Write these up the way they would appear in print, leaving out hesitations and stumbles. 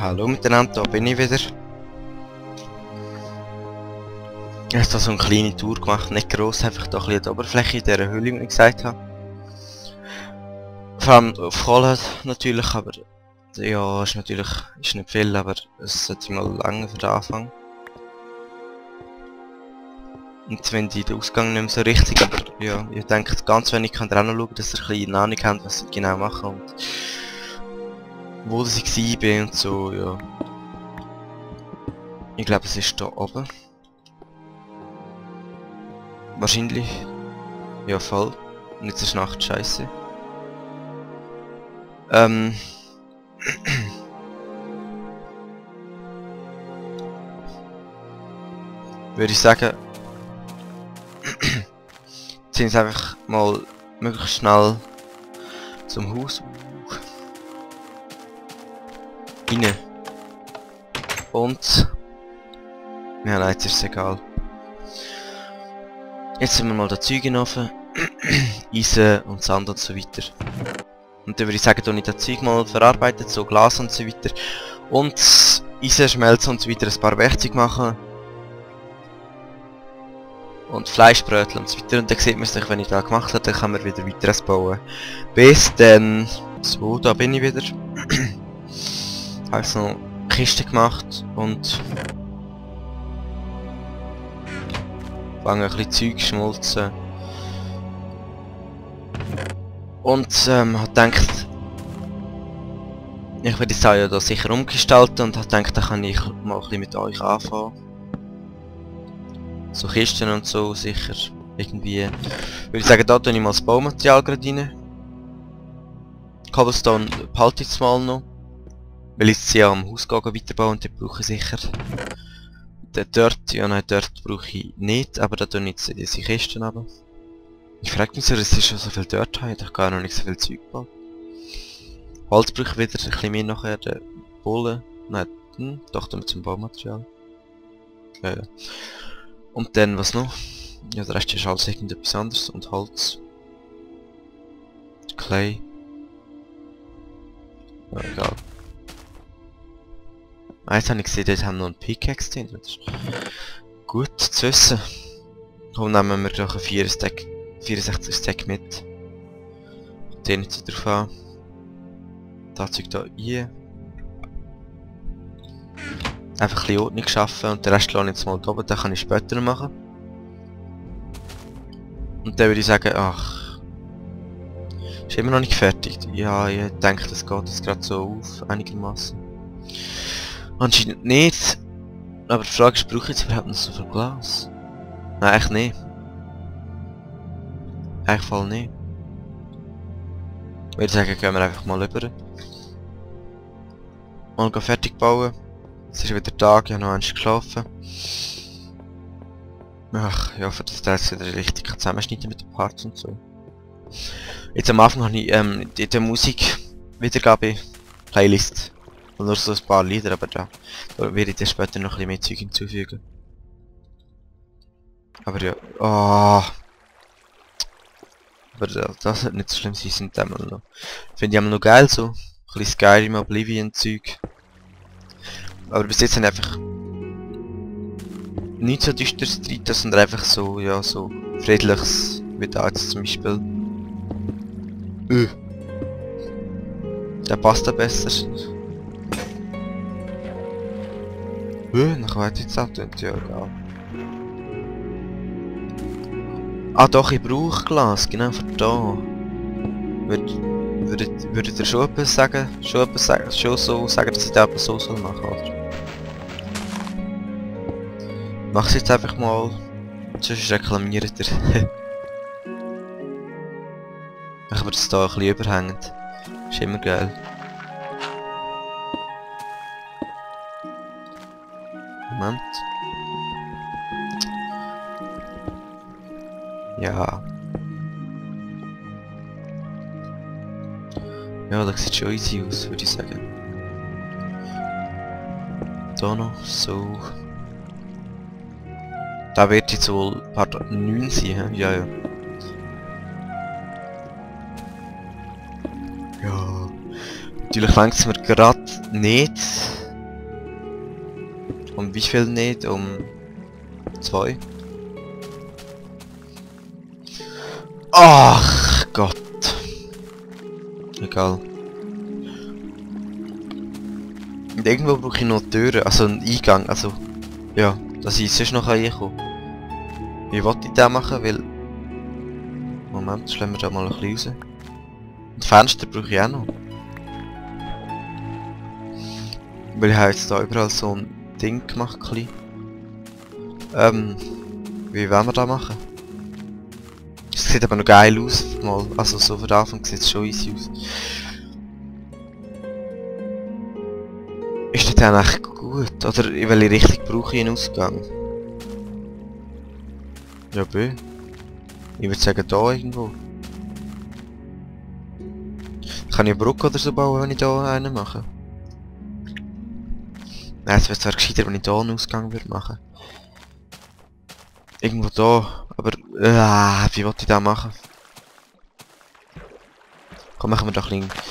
Hallo miteinander, da bin ich wieder. Ich habe da so eine kleine Tour gemacht, nicht gross, einfach da ein bisschen die Oberfläche in dieser Höhle, wie ich gesagt habe. Vor allem auf Kohle natürlich, aber ja, ist nicht viel, aber es sollte mal lange für den Anfang. Und jetzt finde ich den Ausgang nicht mehr so richtig, aber ja, ich denke ganz wenig kann ihr auch noch schauen, dass ihr ein bisschen eine Ahnung habt, was sie genau machen und wo ich war und so, ja. Ich glaube, es ist da oben. Wahrscheinlich. Ja, voll. Und jetzt ist Nacht, scheiße. Würde ich sagen, ziehen wir einfach mal möglichst schnell zum Haus rein. Und ja, nein, jetzt ist es egal. Jetzt sind wir mal da Zeug offen. Eisen und Sand und so weiter. Und dann würde ich sagen, dass ich das Zeug mal verarbeitet, so Glas und so weiter. Und Eisen schmelzen und so weiter, ein paar Werkzeuge machen. Und Fleischbrötchen und so weiter. Und dann sieht man sich, wenn ich das gemacht habe, dann kann man wieder weiteres bauen. Bis dann... So, da bin ich wieder. Habe so eine Kiste gemacht und... fange ein bisschen Zeug schmolzen. Und habe gedacht, ich werde jetzt auch ja da sicher umgestalten und habe gedacht, da kann ich mal ein bisschen mit euch anfangen. So Kisten und so sicher irgendwie. Würde ich sagen, da tue ich mal das Baumaterial gerade rein. Cobblestone behalte ich jetzt mal noch. Weil ich jetzt ja am Haus weiterbauen und die brauche ich sicher. Dort, ja nein, dort brauche ich nicht, aber da tue ich jetzt diese Kisten runter. Ich frage mich so, dass ich schon so viel dort habe, ich habe gar noch nicht so viel Zeug gebaut. Holz brauche ich wieder, ein bisschen mehr nachher, der Bohlen. Nein, doch, tun wir zum Baumaterial. Ja, ja. Und dann, was noch? Ja, der Rest ist alles irgendetwas anderes und Holz. Clay. Ja, egal. Jetzt habe ich gesehen, dort haben wir noch einen Pickaxe drin. Das ist gut zu wissen. Komm, nehmen wir doch einen 64 Stack mit. Den nicht drauf an. Das Zeug da rein. Einfach ein bisschen Ordnung schaffen und den Rest lasse ich jetzt mal da oben, den kann ich später noch machen. Und dann würde ich sagen, ach... Ist immer noch nicht fertig. Ja, ich denke, das geht jetzt gerade so auf, einigermaßen. Anscheinend nicht. Aber die Frage ist, brauche ich jetzt überhaupt noch so viel Glas? Nein, eigentlich nicht. Eigentlich voll nicht. Ich würde sagen, gehen wir einfach mal rüber. Mal fertig bauen. Es ist wieder Tag, ich habe noch eins geschlafen. Ach, ich hoffe, dass das wieder richtig zusammenschneiden mit den Parts und so. Jetzt am Anfang habe ich die Musikwiedergabe Playlist. Und nur so ein paar Lieder, aber da werde ich dann später noch ein bisschen mehr Zeug hinzufügen. Aber ja, oh. Aber das wird nicht so schlimm sein, sind einmal noch. Finde ich einmal noch geil so. Ein bisschen Skyrim, Oblivion Zeug. Aber bis jetzt sind einfach nicht so düsteres drin, sondern einfach so, ja, so friedliches, wie da jetzt zum Beispiel. Der passt da besser. Nach weit jetzt abtönt, ja egal. Ah doch, ich brauche Glas, genau für da. Würdet ihr schon etwas sagen? Schon so sagen, dass ich da etwas so soll machen, oder? Mach's jetzt einfach mal. Sonst reklamiert ihr. Ich würde es da ein bisschen überhängend. Ist immer geil. Moment. Ja. Ja, das sieht schon easy aus, würde ich sagen. Da noch, so. Da wird jetzt wohl Part 9 sein, ja, ja. Ja. Natürlich fängt es mir gerade nicht. Um wie viel nicht? Um 2? Ach Gott. Egal. Und irgendwo brauche ich noch Türen, also einen Eingang, also... Ja, dass ich sonst noch reinkommen kann. Wie wollte ich das machen, weil... Moment, schlagen wir da mal ein bisschen raus. Und Fenster brauche ich auch noch. Weil ich habe jetzt da überall so ein Ding gemacht, klein. Wie wollen wir das machen? Es sieht aber noch geil aus, mal. Also so für den Anfang sieht es schon easy aus. Ist das dann echt gut? Oder in welche Richtung brauche ich einen Ausgang? Ja, bö. Ich würde sagen da irgendwo. Kann ich eine Brücke oder so bauen, wenn ich da einen mache? Nein, es wäre zwar gescheiter, wenn ich da einen Ausgang würde machen. Irgendwo da, aber wie wollte ich das machen? Komm, machen wir doch ein bisschen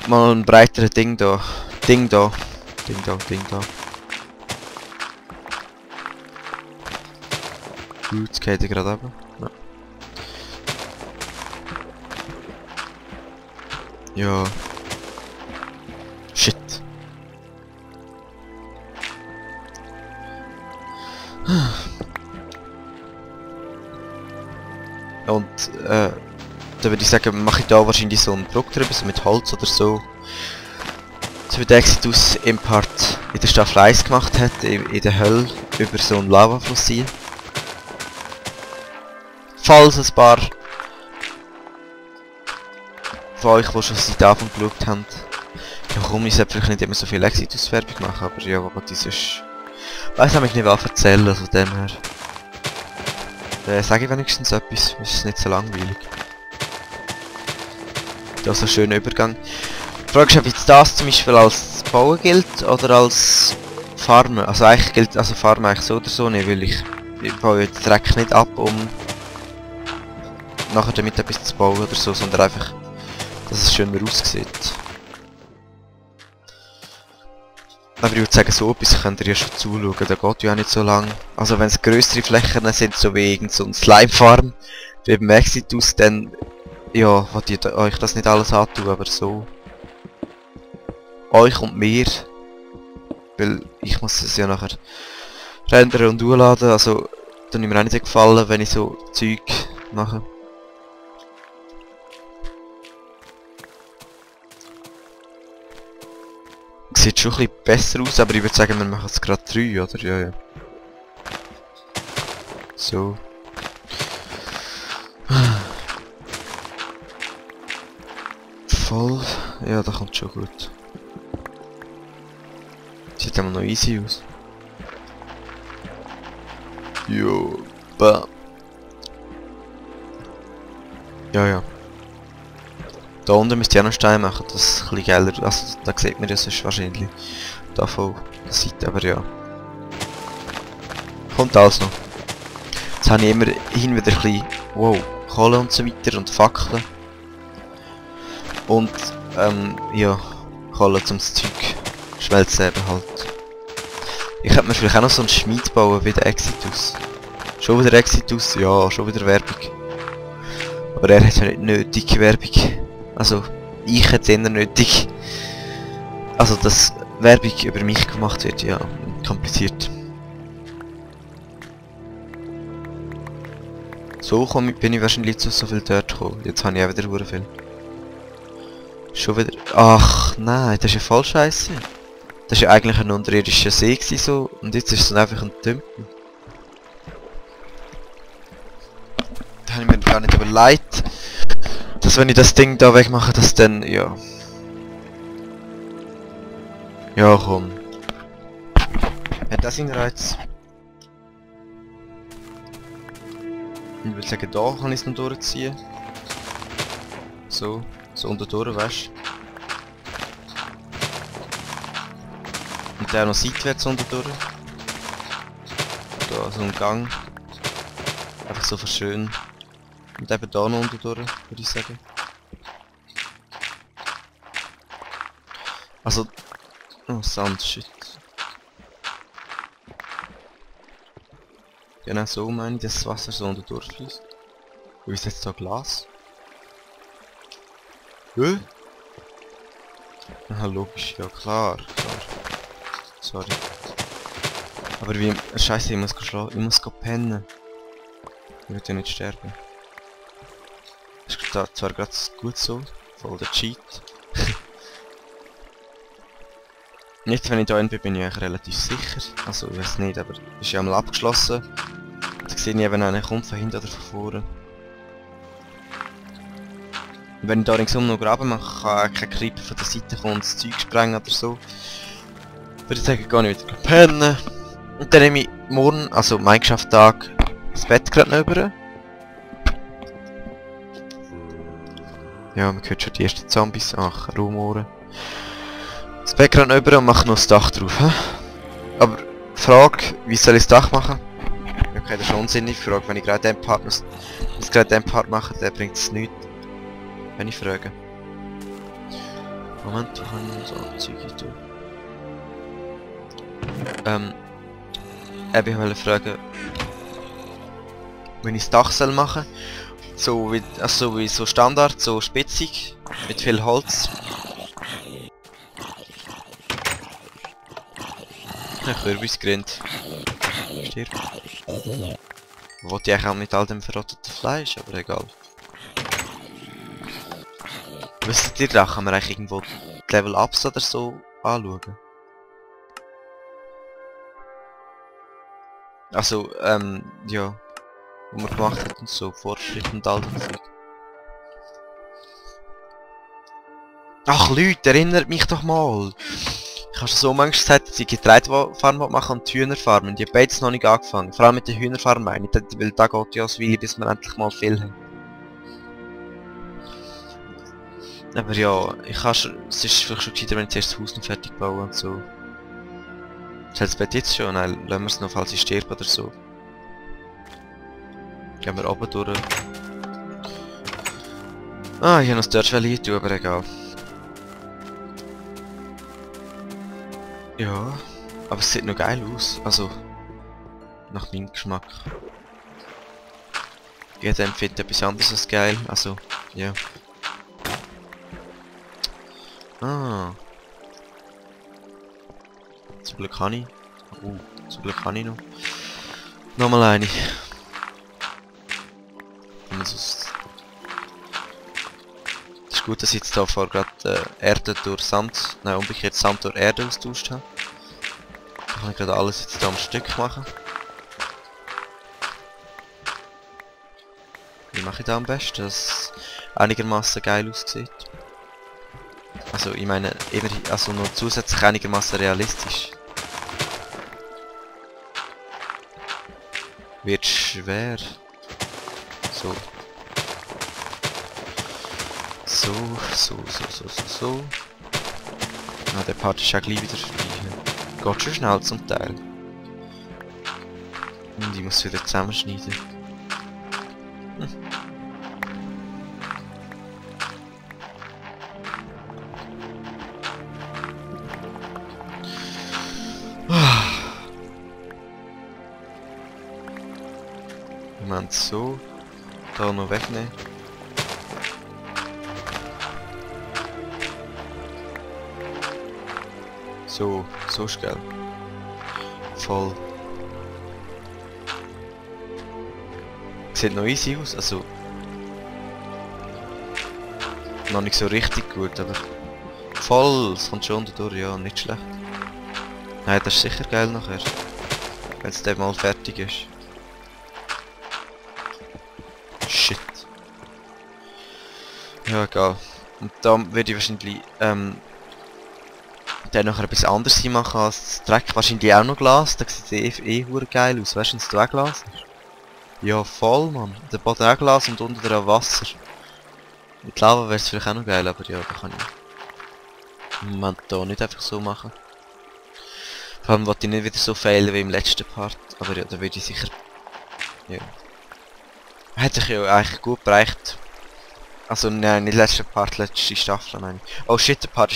mal ein breiteres Ding da. Ding da. Gut, jetzt geht er gerade runter. Ja. Ja. Shit. Und da würde ich sagen, mache ich da wahrscheinlich so einen Druck drüber, so mit Holz oder so. So wie der Exitus im Part in der Staffel 1 gemacht hat, in der Hölle, über so einen Lavafluss ziehen. Falls ein paar von euch, die schon seit Anfang geschaut haben. Ja komm, ich sollte vielleicht nicht immer so viel Exitus-Werbung machen, aber ja, was ist... Weiss nämlich nicht, was erzählen, also dem her. Sage ich wenigstens etwas, ist nicht so langweilig. Da ist ein schöner Übergang. Die Frage ist, ob jetzt das zum Beispiel als Bauen gilt oder als Farmen. Also eigentlich gilt also Farmen eigentlich so oder so nicht, weil ich baue den Dreck nicht ab, um nachher damit etwas zu bauen oder so, sondern einfach, dass es schöner aussieht. Aber ich würde sagen, so etwas könnt ihr ja schon zuschauen, da geht ja auch nicht so lang. Also wenn es grössere Flächen sind, so wie irgend so ein Slime-Farm, wie beim Exitus, dann ja, wollt ihr euch das nicht alles antun, aber so euch und mir, weil ich muss es ja nachher rendern und hochladen, also dann ist mir auch nicht gefallen, wenn ich so Zeug mache. Sieht schon ein bisschen besser aus, aber ich würde sagen, wir machen es gerade 3, oder? Ja, ja. So. Voll. Ja, das kommt schon gut. Sieht immer noch easy aus. Jo, bam. Ja, ja. Da unten müsst ihr auch noch Steine machen, das ist ein bisschen geiler. Also, da sieht man ja sonst wahrscheinlich. Da von der Seite, aber ja. Kommt alles noch. Jetzt habe ich immer hin wieder ein bisschen, wow, Kohle und so weiter und Fackeln. Und, ja, Kohle zum Zeug schmelzen eben halt. Ich könnte mir vielleicht auch noch so einen Schmied bauen wie der Exitus. Schon wieder Exitus? Ja, schon wieder Werbung. Aber er hat ja nicht nötig Werbung. Also, ich hätte es eher nötig. Also, dass Werbung über mich gemacht wird, ja, kompliziert. So bin ich wahrscheinlich zu so viel dort gekommen. Jetzt habe ich auch wieder sehr viel. Schon wieder... Ach, nein, das ist ja voll scheiße. Das war ja eigentlich ein unterirdischer See gewesen, so, und jetzt ist es einfach ein Tümpel. Da habe ich mir gar nicht überlegt, dass wenn ich das Ding da wegmache, dass dann, ja... Ja, komm. Hat das einen Reiz? Ich würde sagen, da kann ich es noch durchziehen. So, so unter durch, weißt du. Und der noch seitwärts unter durch. Da so ein Gang. Einfach so verschön. Und eben da noch unter durch, würde ich sagen. Also... Oh, Sand, shit. Genau so meine ich, dass das Wasser so unter durchfließt. Wie ist jetzt da Glas? Hä? Aha, logisch, ja klar. Sorry. Aber wie... Scheiße, ich muss schlafen. Ich muss pennen. Ich will ja nicht sterben. Das ist zwar gerade gut so. Voll der Cheat. Nicht, wenn ich da bin, bin ich eigentlich relativ sicher. Also, ich weiß nicht, aber es ist ja einmal abgeschlossen. Da sehe ich eben, einer kommt von hinten oder von vorne. Wenn ich da ringsum noch graben mache, kann kein Creeper von der Seite kommen und das Zeug sprengen oder so. Würde ich sagen, gehe ich wieder pennen. Und dann nehme ich morgen, also Minecraft-Tag, das Bett gerade noch rüber. Ja, man hört schon die ersten Zombies. Ach, Rumohren. Das Bett gerade noch rüber und mache noch das Dach drauf. He? Aber die Frage, wie soll ich das Dach machen? Okay, das ist unsinnig. Die Frage, wenn ich gerade den Part mache, dann bringt es nichts. Wenn ich frage. Moment, wo kann ich so Zeug tun? Ich wollte fragen, wenn ich das Dach soll machen, so wie, also wie so Standard, so spitzig, mit viel Holz. Ein Kürbisgrind. Stirb. Wollte ich eigentlich auch mit all dem verrotteten Fleisch, aber egal. Wisst ihr, da kann man eigentlich irgendwo die Level-Ups oder so anschauen? Also, ja. Was man gemacht hat und so, Fortschritt und all das Zeug. Ach Leute, erinnert mich doch mal! Ich habe schon so manchmal gesagt, dass ich Getreidefarm machen und die Hühnerfarm. Und ich habe beides noch nicht angefangen. Vor allem mit der Hühnerfarm meine ich, weil da geht ja als Weile, bis wir endlich mal viel haben. Aber ja, ich kann schon, es ist vielleicht schon gescheiter, wenn ich zuerst das Haus noch fertig baue und so. Ist das Bett jetzt schon? Nein, lassen wir es noch, falls ich sterbe oder so. Gehen wir oben durch. Ah, ich habe noch das Dörfchen tun, aber egal. Ja, aber es sieht noch geil aus, also nach meinem Geschmack. Jeder empfindet etwas anderes als geil, also ja. Ah. Zum Glück kann ich. Zum Glück kann ich noch. Nochmal eine. Es ist gut, dass ich jetzt da vor gerade Erde durch Sand, nein umgekehrt Sand durch Erde austauscht habe. Da kann ich gerade alles jetzt da am Stück machen. Wie mache ich das am besten, dass es einigermaßen geil aussieht? Also ich meine, immer, also noch zusätzlich einigermaßen realistisch. Wird schwer. So. So. Ah, der Part ist ja gleich wieder vorbei. Geht schon schnell zum Teil. Und ich muss wieder zusammenschneiden. Moment, so. Da noch wegnehmen. So ist geil. Voll. Sieht noch easy aus, also... Noch nicht so richtig gut, aber... Voll, es kommt schon durch, ja, nicht schlecht. Nein, das ist sicher geil nachher. Wenn es dann mal fertig ist. Shit. Ja, egal. Und dann würde ich wahrscheinlich, dann noch etwas anderes machen als das Dreck. Wahrscheinlich auch noch Glas, da sieht es eh geil aus. Weißt du, wenn es da auch Glas ist? Ja, voll, Mann. Der Boden auch Glas und unten dran Wasser. Mit Lava wäre es vielleicht auch noch geil, aber ja, da kann ich im Moment da nicht einfach so machen. Vor allem wollte ich nicht wieder so fehlen wie im letzten Part, aber ja, da würde ich sicher... Ja. Hätte ich ja eigentlich gut bereicht. Also nein, nicht letzte Part, letzte Staffel meine ich. Oh shit, der Part